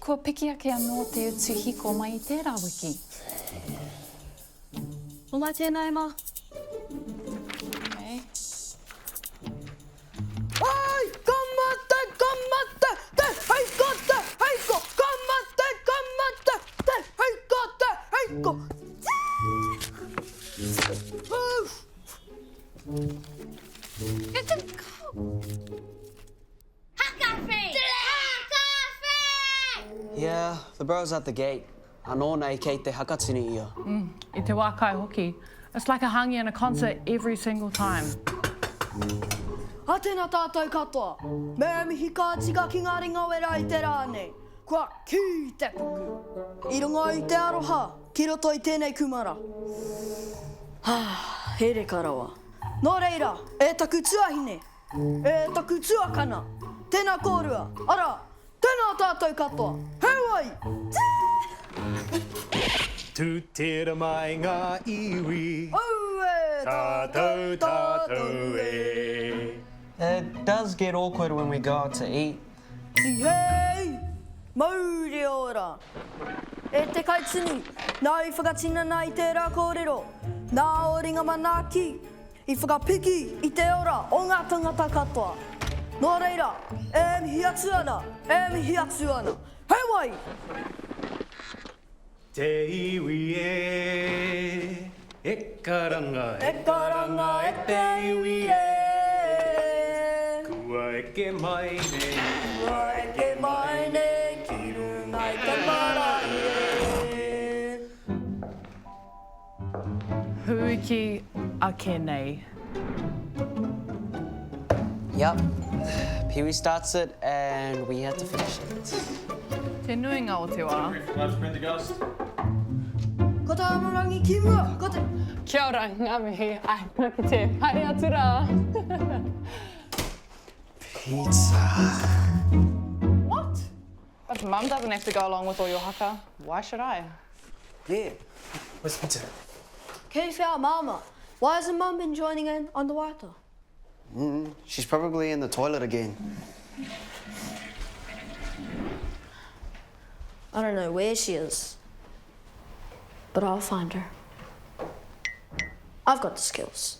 Kua piki ake anō te utu hiko mai i tērā wiki. Homai tēnā e ma. Okay. Ai, ka mate, ka mate, te hei ko, te hei ko, ka mate, ka mate, te hei ko, te hei ko. Get the Yeah, the bro's at the gate. Anō nei kei te hakatini ia. Mm, i te wā kai hoki. It's like a hangi in a concert every single time. A tēnā tātou katoa. Me mihi ka tika ki ngā ringa wera i te rā nei. Kua kī te puku. I runga i te aroha ki roto i tēnei kumara. Ah, he reka rawa. Nō reira, e taku tuahine, E taku tuakana, tēnā kōrua, arā, tēnā tātou katoa, heoi! Tutera mai ngā iwi. Aue! Tātou, tātou e. It does get awkward when we go out to eat. Tihei! Mauri ora! E te kaitini, nāu i whakatinana i tērā kōrero, nā ō ringa manaaki, I whakapiki i te ora o ngā tangata katoa. Nō reira, e mihi atu ana, e mihi atu ana. He wai! Te iwi e, e karanga, e karanga e te iwi e. Kua eke mai nei, kua eke mai nei ki runga i te marae e. Huiki ake nei. Yup, Piwi starts it and we had to finish it. Te nuinga o te wā. Ko te amorangi ki mua, ko te. Kia ora, ngā mihi, ai, ka kite, haere atu rā. Pizza. What? If mum doesn't have to go along with all your haka, why should I? Yeah, where's the pizza? Kei whea Māmā? Why hasn't Mum been joining in on the waiata? Mm, she's probably in the toilet again. I don't know where she is, but I'll find her. I've got the skills.